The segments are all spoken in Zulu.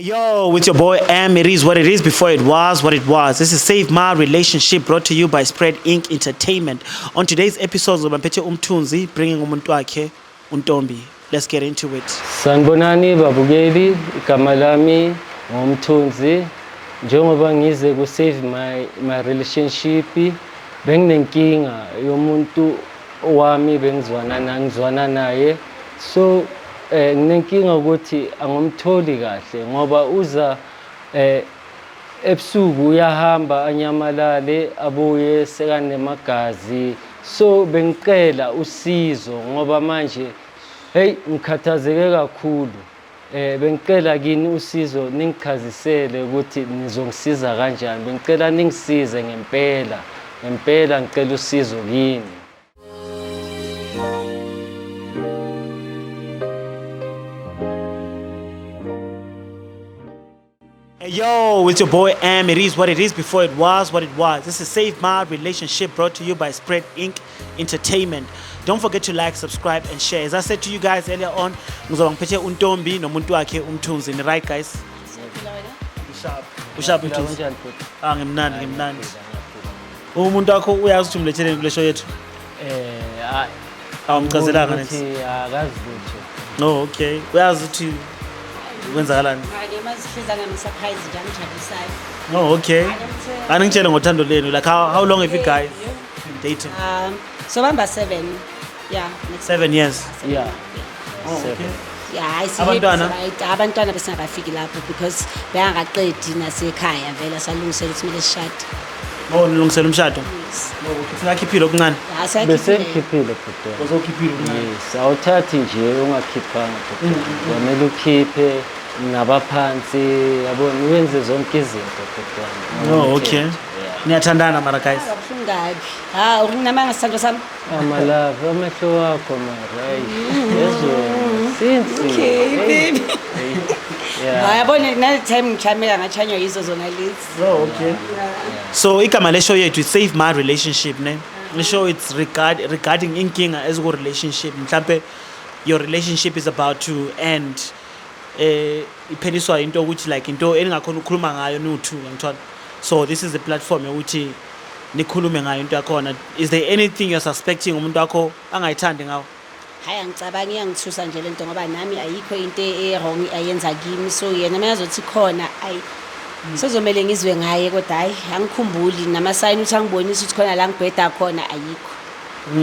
Yo, with your boy M, it is what it is before it was what it was. This is Save My Relationship brought to you by Spread Inc. Entertainment. On today's episode, ngoba ngiphethe uMthunzi bringing umuntu wakhe uNtombi. Let's get into it. Sanibonani babukeli, igama lami nguMthunzi. Njengoba ngize ku Save My Relationship, benginenkinga yomuntu wami bengizwana ngizwana naye. So nginenkinga ukuthi angimtholi kahle ngoba uza ebusuku uyahamba anyamalale abuye sekanemagazi. So bengicela usizo ngoba manje hey ngikhathazeke kakhulu. Bengicela kini usizo ningichazisele ukuthi nizongisiza kanjani. Bengicela ningisize ngempela. Ngempela ngicela usizo kini. Hey yo, it's your boy M. It is what it is before it was what it was. This is Save My Relationship brought to you by Spread Inc. Entertainment. Don't forget to like, subscribe, and share. As I said to you guys earlier on, ngizoba ngiphethe uNtombi nomuntu wakhe uMthunzi. Ni right guys? Usharp. Usharp Mthunzi. Kanjani futhi? Ah, ngimnandi, ngimnandi. Umuntu wakho uyazi ukuthi umletheleni kule show yethu? Awumchazelanga next. Ukuthi akazi lutho. No, okay. Uyazi ukuthi kwenzakalani? Ngake mazihleza ngama-surprise nje angijabulisayo. Oh, okay. Aningitshele ngothando lenu. Like how long have you guys been dating? So bamba 7. Yeah, next 7 years. Yeah. Oh, okay. Yeah, hayi Abantwana? Abantwana besingakafiki lapho because bengakaqedi nasekhaya vele salungisela ukuthi kumele sishade. Oh, nilungisela umshado. Yes. Oh, okay. Singakhiphile okuncane. Ya, sayakhiphile. Bese ngikhiphile bhuti. Uzokhiphile okuncane. Yes, awuthathi nje ungakhiphanga bhuti. Kwamele ukhiphe nabaphansi, yabona wenze zonke izinto bhuti wami. Oh, okay. Yeah. Niyathandana mara guys. Kabuhlungu kabi. Ha, ukunamanga sithando sami. Amalove, amehlo wakho mara. Hey, yezwa. Since. Okay, baby. Yeah. Hayi yabona nale time ngichameka ngachanywa yizo zona lezi. Oh, okay. So igama le show yethu is Save My Relationship ne. Le show it's regarding inkinga eziku relationship. Mhlambe your relationship is about to end. Ipheliswa into ukuthi like into eningakhona ukukhuluma ngayo niwu-two ngithola. So this is the platform yokuthi nikhulume ngayo into yakhona. Is there anything you're suspecting umuntu wakho angayithandi ngawo? Hayi angicabangi iyangithusa nje lento ngoba nami ayikho into e-wrong ayenza kimi so yena mekazothi khona ayi sezomele ngizwe ngaye kodwa hayi angikhumbuli namasayini ukuthi angibonise ukuthi khona la ngibheda khona ayikho.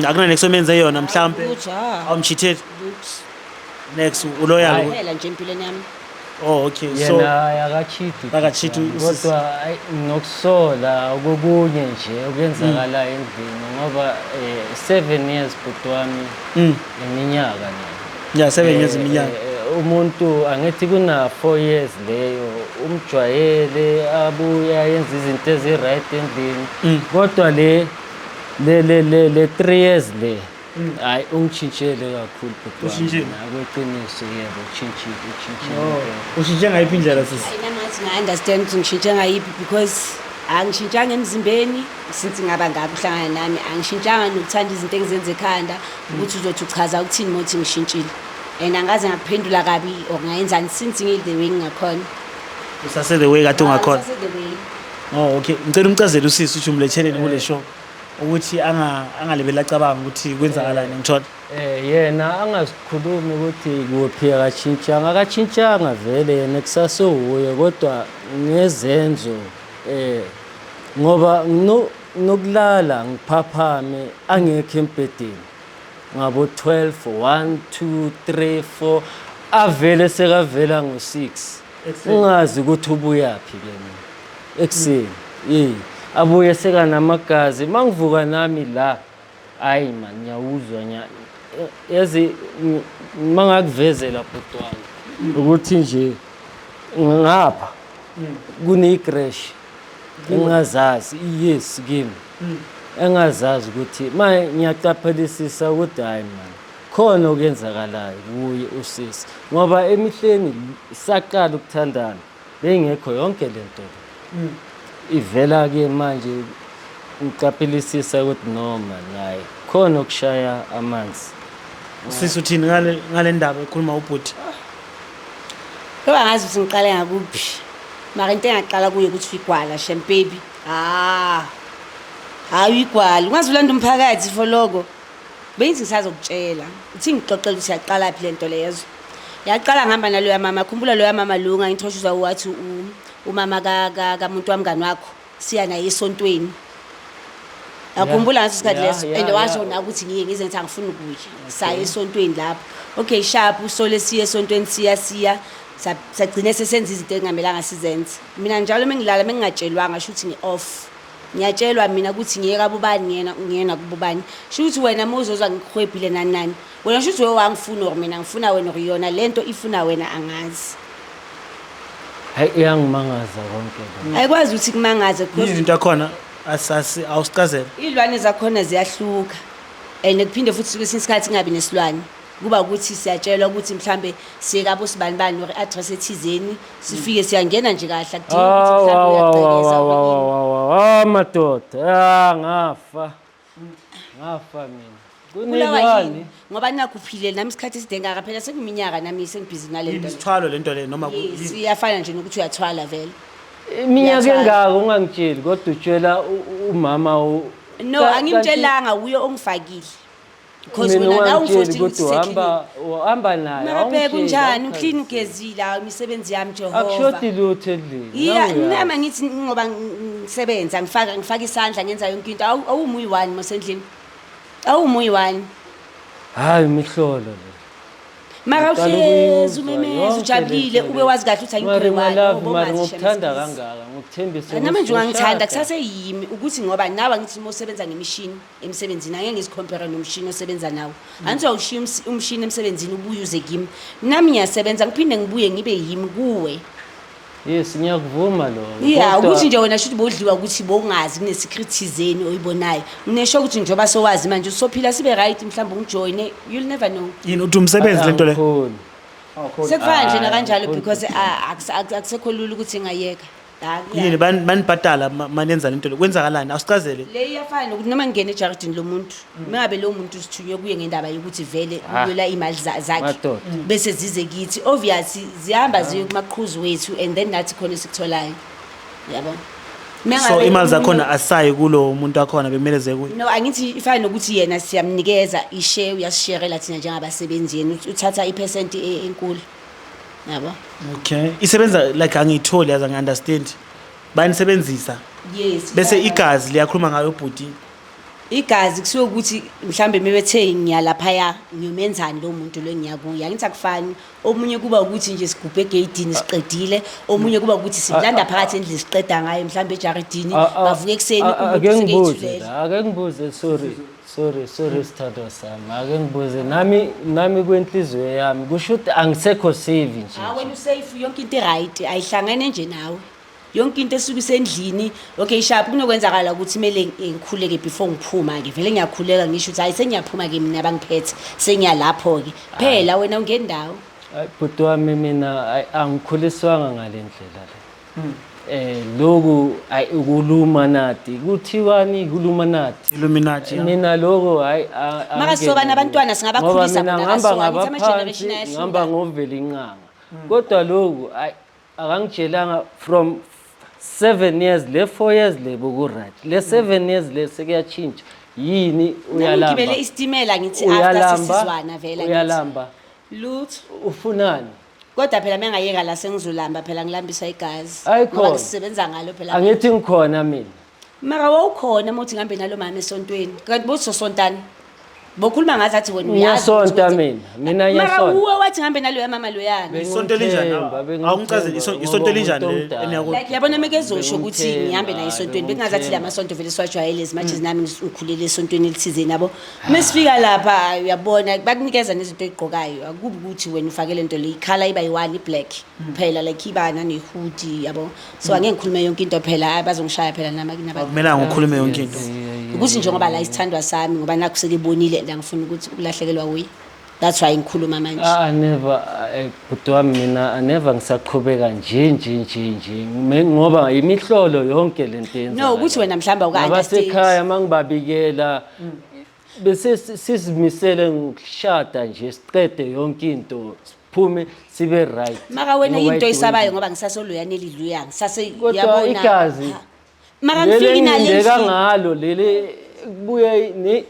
Akuna next omenze yona mhlambe. Lutho, ah. Awumchitheli Lutho. next uloyal. Phela nje empilweni yami. Oh, okay. So Yena akachiti. Akachiti, Kodwa ayi, nokusola okunye nje okwenzakala endlini ngoba 7 years bhuti wami iminyaka nayo. Yeah, 7 years iminyaka. Umuntu angithi kuna 4 years leyo umjwayele abuya yenza izinto ezi-right endlini. Kodwa le 3 years le hayi ungitshintshele kakhulu bhuti wami. Ushintshile? Akweqiniso yebo utshintshile utshintshile. Oh, ushintshe ngayiphi indlela sisi? Hayi nami ngathi nga-understand ukuthi ngishintshe ngayiphi because angishintshanga emzimbeni since ngaba ngaka uhlangana nami angishintshanga nokuthanda izinto engizenza ekhanda ukuthi uzothi uchaza ukuthini uma uthi ngishintshile. And angaze ngakuphendula kabi or ngayenzani since ngiyi the way ngingakhona. Usase the way kade ungakhona. Ngisase the way. Oh, okay. Ngicela umchazele usisi ukuthi umletheleni kule show ukuthi angalibeli acabanga ukuthi kwenzakalani ngithola. Yena angazikhulumi ukuthi kuphi akachintshanga, akachintshanga vele yena kusasewuye kodwa ngezenzo ngoba nokulala ngiphaphame angekho embhedeni ngabo 12 1 2 3 4 avele sekavela ngo6 ungazi ukuthi ubuyaphi ke mina ekuseni abuye sekanamagazi mangivuka nami la hayi man ngiyawuzwa yazi mangakuvezela bhuti wami ukuthi nje ngapha kune-crash engazazi yes kimi engazazi ukuthi manje ngiyaqaphelisisa ukuthi hayi man khona okuyenzakalayo kuye usisi ngoba emihleni saqala ukuthandana bengekho yonke lento ivela ke manje ngiqaphelisisa ukuthi noma naye khona okushaya amanzi. Sisi uthini ngale ndaba ekhuluma ubhuti? Loba ngazi ukuthi ngiqale ngakuphi. Mara into engaqala kuyo ukuthi uyigwala shem baby. Ah. Hayi uyigwala. Ungaze ulanda umphakathi for loko. Bengithi ngisazokutshela. Uthi ngixoxele ukuthi yaqala phi lento leyo. Yaqala ngihamba naloya mama. Khumbula loya mama lo ngangithoshuzwa wathi umama ka kamuntu wamngani wakho. Siya naye esontweni. Akhumbula ngaso sikhathi leso and washo na ukuthi ngiye ngize ngithi angifuni ukuya. Saya esontweni lapho. Okay sharp usole siye esontweni siya siya sagcine sesenza izinto engamelanga sizenze. Mina njalo mengilala mengingatshelwanga shuthi ngi off. Ngiyatshelwa mina ukuthi ngiye kabobani ngiyena ngiyena kubobani. Shuthi wena mawuzozwa ngikuhwebhile nani nani. Wena shuthi wewe wangifuna or mina ngifuna wena or yona lento ifuna wena angazi. Hayi iyangimangaza konke lokho. Ayikwazi ukuthi kumangaze because Yini into yakhona asasi awusichazele. Iy'lwane zakhona ziyahluka and kuphinde futhi kwesinye isikhathi kungabi nesilwane kuba ukuthi siyatshelwa ukuthi mhlambe siye kabo sibanibani or i-address ethizeni sifike siyangena nje kahle akudingi ukuthi Awu, mhlambe awu, awu, uyagqekeza awu, or awu, ini. awu, awu, awu, madoda. Ah, ngafa. Ngafa mina. Bulawa Kunelwane. yini ngoba nakho uphilile nami isikhathi eside ngaka phela sekuminyaka nami sengibhizi nale Yini nto le. isithwalo lento le noma Yes, yini? iyafana nje nokuthi uyathwala vele. Iminyaka Uyathwala. engaka ungangitsheli kodwa utshela umama No, angimtshelanga uye ongifakile. Because Mina wena la ungangitsheli ungifostile kodwa ukuthi uhamba uhamba naye. Mara bheka awungitsheli, unjani awuchaziseli. uclean ugezile hawu imisebenzi yami Jehova. Akushodi lutho endlini. Iya, nawe uyazi. nami ngithi ngoba ngisebenza ngifaka ngifaka isandla ngenza yonke into. Awumi uyi-one mosendlini. Awumi uyi-one. Hayi imihlolo le. Mara Ngiqala uhlezi ukuyizwa umemeza yonke ujabulile lento ube le. wazi kahle ukuthi Mari angikho my one. love, mari ngokuthanda kangaka, ngokuthembisa Nami nje ukuthi ungangithanda uzoshada. kusaseyimi ukuthi ngoba nawe angithi uma usebenza ngemishini emsebenzini angeke ngizikhompere nomshini osebenza nawo. Angithi uyawushiya umshini emsebenzini ubuye uze kimi. Nami ngiyasebenza ngiphinde ngibuye ngibe yimi kuwe. Yes, ngiyakuvuma lokho. Yeah, Kodwa- ukuthi nje wena shuthi bodliwa ukuthi bowungazi kune-secret thizeni oyibonayo. Nginesho ukuthi njengoba sowazi manje usophila sibe right mhlawumbe ungijoyine, you'll never know. Yini uthi umsebenzi lento le? Angikhoni. Sekufana nje Hayi, nakanjalo angikhoni. because akusekho lula ukuthi ngayeka. Yini banibhadala manenza lento le? Kwenzakalani? Awusichazele. Le iyafana nokuthi noma ngingena ejaridini lomuntu, mengabe lowo muntu sithunywe kuye ngendaba yokuthi vele Ah. uyola imali zakhe. Madoda. Bese zize kithi. Obviously zihamba ziye kumaqhuzu wethu and then nathi khona esikutholayo. Yabo. So Mengabe imali omunye- zakhona asayi kulo muntu akhona bekumele ziye kuye. No, angithi ifana nokuthi yena siyamnikeza ishare uyasisherela thina njengabasebenzi yena uthatha iphesenti enkulu. Yabo? Okay. Isebenza like angiyitholi yazi angi-understand. Bayanisebenzisa. Yes. Bese igazi liyakhuluma ngayo bhuti. Igazi kusuke ukuthi mhlambe mebethe ngiyalaphaya ngiyomenzani lo muntu lo engiyakuye. Angithi akufani. Omunye kuba ukuthi nje sigubhe egeyidini siqedile, omunye kuba ukuthi simlanda phakathi endlini siqeda ngaye mhlambe ejaridini bavuke ekuseni umuntu Ake ngibuze usekeyithulela. la, ake ngibuze sorry. Sorry, sorry sithandwa sami. Ake ngibuze nami nami kwenhliziyo yami kusho ukuthi angisekho safe nje. Ha wena usafe yonke into right ayihlangene nje nawe. Yonke into esuke isendlini okay sharp kunokwenzakala ukuthi kumele ngikhuleke before ngiphuma ke vele ngiyakhuleka ngisho ukuthi hayi sengiyaphuma ke mina bangiphethe sengiyalapho ke phela wena ungendawo. Hayi bhuti wami mina hayi, angikhuliswanga ngale ndlela le. Lokhu hayi ukulumanati kuthiwani Illuminati. Illuminati. yeah. Mina lokho hayi Maka soba angingeni nabantwana kuyo. singabakhulisa Ngoba mina bona ngihamba kaso, angithi ama-generation ngabaphansi ayahluka. ngihamba ngovela inqanga. Kodwa lokhu hayi akangitshelanga from 7 years le 4 years le boku right. Le 7 years le sekuyatshintsha. Yini uyalamba? Ngigibele isitimela ngithi after Uyalamba? sesizwana vele ngithi. Uyalamba. Lutho. Ufunani? Kodwa phela mengayeka la sengizolamba phela ngilambisa igazi. Ayi Ngoba khona. ngisebenza ngalo phela. Angithi ngikhona mina. Mara wawukhona uma uthi ngihambe nalo mama esontweni. Kanti bowusosontani? Bokhuluma ngathi athi wena uyazi. ukuthi Ngiyasonta wenze- mina. Mina Mara ngiyasonta. uwe wathi ngihambe naloya mama loyana. Isonto elinjani? Bengimthemba, Awungichazele isonto elinjani ngoba umuntu eniya kulo? Like yabona mekezosho ukuthi Bengimthemba, ngihambe naye esontweni bengingazathi la bengimthemba. masonto vele siwajwayele as much as nami ngikhulele esontweni elithizeni yabo. Mesifika lapha uyabona bakunikeza nezinto oyigqokayo akubi ukuthi wena ufake lento le ikhala iba yi-one i-black phela like iba nane-hoodie yabo. So angeke ngikhulume yonke into phela hayi bazongishaya phela nami naba Akumelanga ukhulume yonke into. ukuthi njengoba la isithandwa sami ngoba nakho sekebonile and angifuni ukuthi ukulahlekelwa wuye. That's why ngikhuluma manje. Ah never bhuti wami mina never ngisaqhubeka nje nje nje nje ngoba imihlolo yonke lento yenzakalayo. No ukuthi wena mhlawumbe awuka-understand. Nabasekhaya mangibabikela bese sizimisele ngokushada nje siqede yonke into. siphume sibe right. Maka wena Ngoba into oyisabayo i-twenty. ngoba ngisasoluyane lidluya ngisase Kodwa uyabona. igazi Ha. Maka leli ngifiki nale engindeka ndlini. ngalo leli kubuye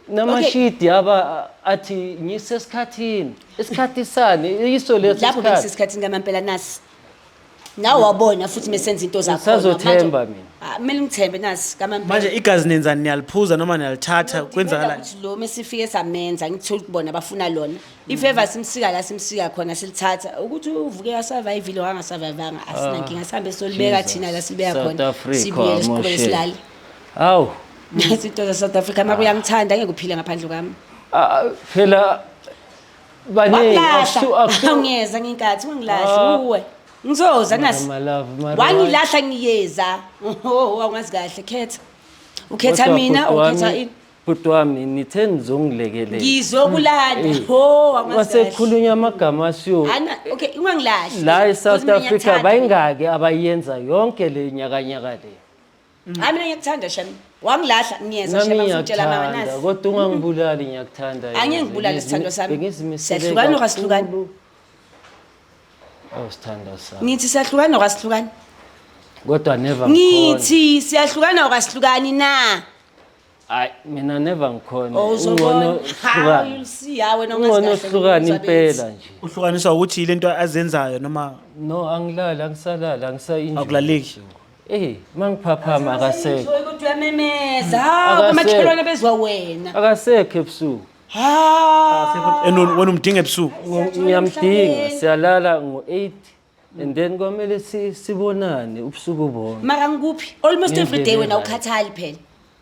namashidi aba athi ngisesikhathini, isikhathi sani iso leso Lapho sikhathi. bengisesikhathini kamampela nasi. Nawe wabona futhi mesenza into zakho. Ngisazothemba mina. Kumele ngithembe nasi kamampela. Manje igazi nenzani, niyaliphuza noma niyalithatha, kwenzakalani? Ukuthi lo mesifike samenza ngithola ukubona bafuna lona. If ever simsika la simsika khona silithatha ukuthi uvuke asurvive lo angasurvivanga asinankinga, sihambe solibeka thina la silibeka South khona. Africa, Sibuyele siqhubeke Moshe. silale. Hawu. Nazi into za South Africa maka uyangithanda ngeke uphile ngaphandle kwami. Ah, phela baningi Wangilahla. Awungeza nginkathi wangilahla Ah. uwe. Ngizoza nasi. My love, mara Wangilahla ngiyeza. Oh, awungazi kahle khetha. Ukhetha Kodwa mina bhuti ukhetha wami- ini? Bhuti wami nithe nizongilekelela. Ngizokulanda. Eh. Oh, awungazi kahle. Kwasekhulunywa amagama asiyo. Ana, okay, ungangilahli. La e-South Because mina Africa ngiyakuthanda. bayingaki abayenza yonke le nyakanyaka le. Hayi mina ngiyakuthanda shem. Wangilahla ngiyeza Nami shem ngizokutshela mama ngiyakuthanda nasi. kodwa ungangibulali, ngiyakuthanda. Angeke yazi. ngikubulale, sithandwa sami. Bengizimisele Siyahlukana or asihlukani? kakhulu. Oh, sithandwa sami. Ngithi siyahlukana or asihlukani? Kodwa never ngikhona. Ngithi siyahlukana or asihlukani na? Hayi mina never ngikhona. Oh, uzobona. Ungcono Hawu, sihlukane. you'll see. Ha wena ungazi Ungcono kahle. sihlukane impela nje. Uhlukaniswa ukuthi yile nto azenzayo noma No, angilali, angisalali, angisa-enjoy. Akulaleki? Eh, mangiphaphama akasekho. Ukuthi uyamemeza. Hawu, Akasekho. bomakhelwane bezwa wena. Akasekho ebusuku. Ha. And wena umdinga ebusuku? Ngiyamdinga, siyalala ngo-8 and then kwamele sibonane ubusuku bonke. Mara ngikuphi? Almost every day wena Ngendlela ukhathali phela.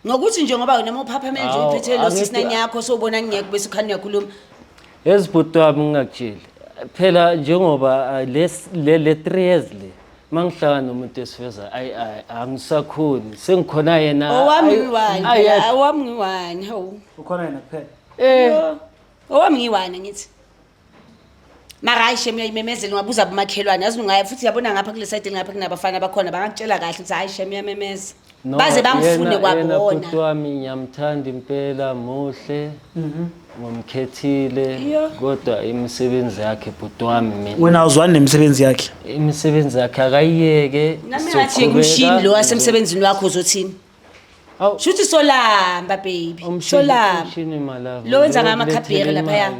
Ngokuthi nje ngoba wena mawuphaphamele nje Hawu, uyiphethe lo angithi- 69 yakho sowubona ngeke bese ukhani uyakhuluma. Yazi bhuti wami ngingakutsheli. Phela njengoba le 3 years le mangihlangana nomuntu esifeza ayi ayi angisakhoni sengikhona yena. Owami Ayi, ngiwani ayi, phela, ayi. owami ngiwani, hawu. Ukhona yena kuphela. Eh, Owami ngiwani ngithi. Mara hayi shem uyayimemezela ungabuza bomakhelwane yazi ungaya futhi yabona ngapha kule side ngapha kunabafana abakhona bangakutshela kahle ukuthi hayi shem uyamemeza. No, Baze bangifune yena bhuti kwabona. wami ngiyamthanda impela, muhle, ngomkhethile, Iyo. kodwa imisebenzi yakhe bhuti wami mina Wena awuzwani nemisebenzi yakhe? Imisebenzi yakhe akayiyeke. Nami ngathi yeka umshini lo wasemsebenzini wakho uzothini? Hawu. Shuthi solamba baby. Umshini, Solamba. umshini malava. Lo wenza ngamakhabheri laphaya.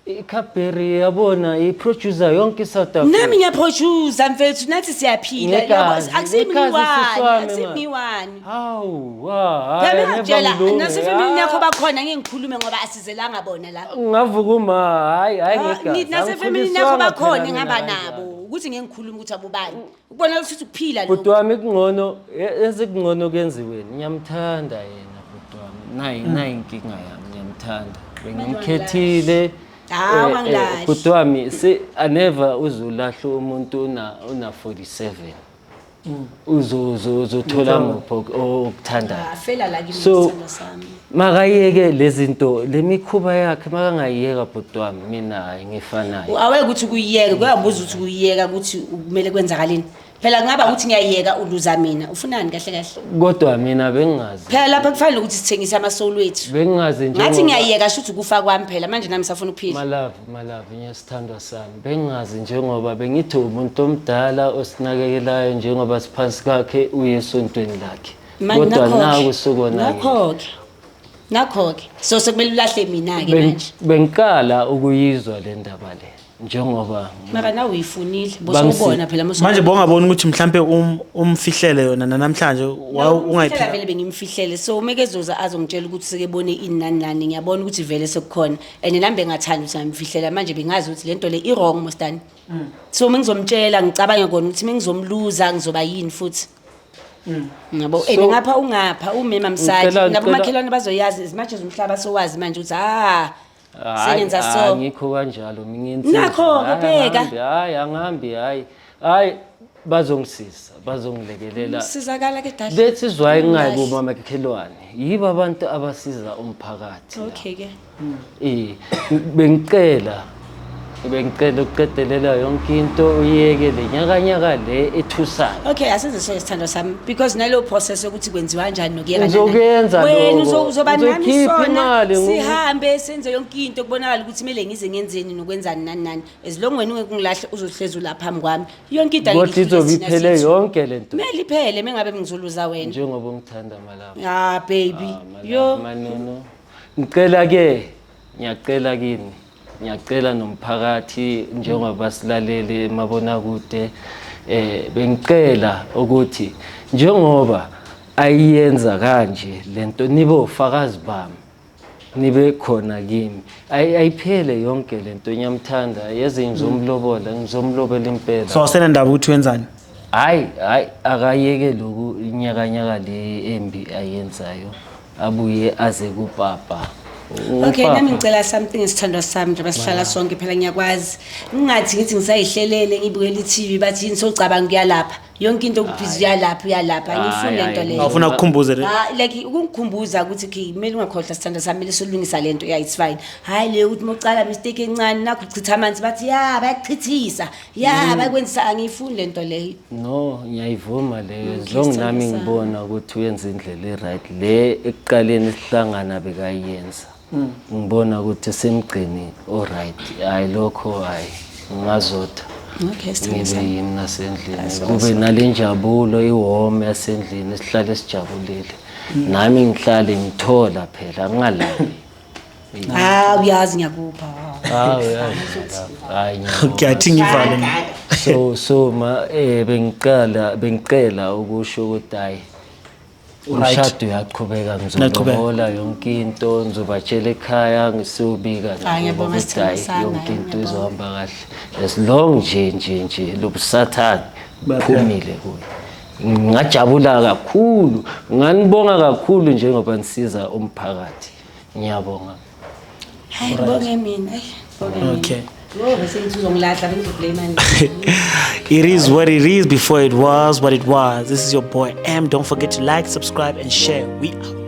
Ikhabheri yabona i-producer yonke i-South Africa. Nami ngiyaproducer mfethu nathi siyaphila. Ngegazi, Yabo, akusimini ngegazi wani, sisi wami, akusimini wani. Hawu, wa, Phela hayi, mina ngikutshela never ngilunge. nasefamilini yakho Ah, bakhona ngeke ngikhulume ngoba asizelanga bona la. Ngavuka uma, hayi, hayi Ah, ngegazi. ngithi nasefamilini yakho Angikhuliswanga bakhona phela mina engihamba kanjalo. nabo ukuthi ngeke ngikhulume ukuthi abobani. Ukubona ukuthi ukuphila Bhuti lokhu. wami kungcono, ezikungcono kuyenziweni. Ngiyamthanda yena bhuti wami. Nayi inkinga yami, ngiyamthanda. Bengimkhethile. Hawu, angilahli. Bhuti wami, I never uzulahla umuntu una 47. Uzothola muphi okuthandayo. Ah, fela la kimi So, isithandwa sami. Makayeke lezinto, lemikhuba yakhe makangayiyeka bhuti wami, mina hayi ngifanayo. Aweke ukuthi kuyiyeke, kuyabuza ukuthi kuyiyeka ukuthi kumele kwenzakaleni. Phela kungaba ukuthi ngiyayiyeka uluza mina. Ufunani kahle kahle? Kodwa mina bengingazi. Phela lapha kufanele ukuthi sithengise ama-soul wethu. Bengingazi njengoba Ngathi ngiyayiyeka shuthi ukufa kwami phela manje nami safuna ukuphila. Malavu, malavu, ngiyasithandwa sami. Bengingazi njengoba bengithi umuntu omdala osinakekelayo njengoba siphansi kwakhe uye esontweni lakhe. Manje Kodwa nakho-ke, naku sukonakele. Nakho-ke. Nakho-ke. So sekumele ulahle mina-ke manje. Bengiqala ukuyizwa le ndaba le njengoba Mara nawe uyifunile, Bangisi- bosowubona phela mos- Manje bongaboni ukuthi mhlambe umfihlele yona namhlanje No, ungayiphila. vele bengimfihlele so uma ekezoza azongitshela ukuthi sekebone ini nani nani ngiyabona ukuthi vele sekukhona and nami bengathanda ukuthi ngimfihlela manje bengazi ukuthi lento le i-wrong mostani. So uma ngizomtshela ngicabange kona ukuthi uma ngizomluza ngizoba yini futhi. Ngabo and So- ngapha ungapha umema msadi Ngicela- nabo ngicela- makhelwane bazoyazi as much as umhlaba sowazi manje ukuthi ah Hayi, sengenza so. angikho kanjalo mina ngiyensizwa. Nakho-ke, Hayi, bheka. angihambi, hayi angihambi, hayi hayi bazongisiza, bazongilekelela. Sizakala ke dad. That is why ngingayi kubomakhelwane, yibo abantu abasiza umphakathi la. Okay ke. Bengicela Bengicela ukuqedelela yonke into, uyeke le nyakanyaka le ethusayo. Okay, asenze so, isithandwa sami, because naleyo process yokuthi kwenziwa kanjani nokuyeka. Ngizokuyenza wena lokho. uzoba nami Ngizokhipha sona imali sihambe senze yonke into, kubonakala ukuthi kumele ngize ngenzeni nokwenzani nani nani. As long wena ungeke ungilahle, uzohlezi ulapha phambi kwami, yonke into Kodwa angeke ihlule izobe thina iphele sithu. yonke le nto. Kumele iphele mengabe ngizoluza wena. Njengoba ungithanda, malapha. Ah baby, yo. Manono, ngicela ke, ngiyacela kini, ngiyacela nomphakathi njengoba silalele emabonakude, bengicela ukuthi njengoba ayiyenza kanje lento, nibe ufakazi bami, nibe khona kimi. Ayiphele yonke lento. Ngiyamthanda yeze, ngizomlobola, ngizomlobela impela. So awusenandaba ukuthi wenzani? Hayi hayi, akayeke lokhu inyakanyaka le embi ayenzayo, abuye aze kupapa. Okay, nami Upapa. ngicela something, isithandwa sami, njengoba sihlala sonke phela, ngiyakwazi. Ngingathi ngithi ngisayihlelele ngibukela i-TV, bathi yini socabanga kuyalapha. Yonke into kubhizi uyalapha uyalapha. Angifuni lento Hayi, leyo. Awufuna ukukhumbuze le? Ah, like ukungikhumbuza ukuthi okay, kumele ungakhohlwa sithandwa sami, kumele solungisa lento. Yeah, it's fine. Hayi le ukuthi mocala mistake encane nakho uchitha amanzi, bathi ya bayakuchithisa. Ya bayakwenzisa, angiyifuni lento leyo. No, ngiyayivuma leyo, as Okay, long sithandwa nami sami. ngibona ukuthi uyenza indlela e-right le ekuqaleni sihlangana bekayenza, ngibona ukuthi semgcini o-right. Hhayi lokho, hhayi ngingazotha. Okay, sithandwa Ngibe sami. yimi nasendlini, kube nale njabulo iwome yasendlini, sihlale sijabulile, nami ngihlale ngithola phela, ngingalambi. Ah, uyazi ngiyakupha. Hawu, yazi, hayi ngiyabonga. Okay, athi ngivale. So ma bengiqala bengicela ukusho ukuthi hayi, umshado uyaqhubeka, ngizolobola yonke into, ngizobatshela ekhaya, ngisiyobika Hayi, ngiyabonga, ukuthi sithandwa hayi sami, yonke hayi, into ngiyabonga. izohamba kahle as long nje lobusathane phumile kuyo. Ngingajabula kakhulu, nganibonga kakhulu njengoba nisiza umphakathi, ngiyabonga. Hayi, bonge mina. Hayi, bonge mina. Okay. Oh, bese ngithi uzongilahla, bengizoblame. It is what it is before it was what it was. This is your boy M. Don't forget to like, subscribe, and share. We out.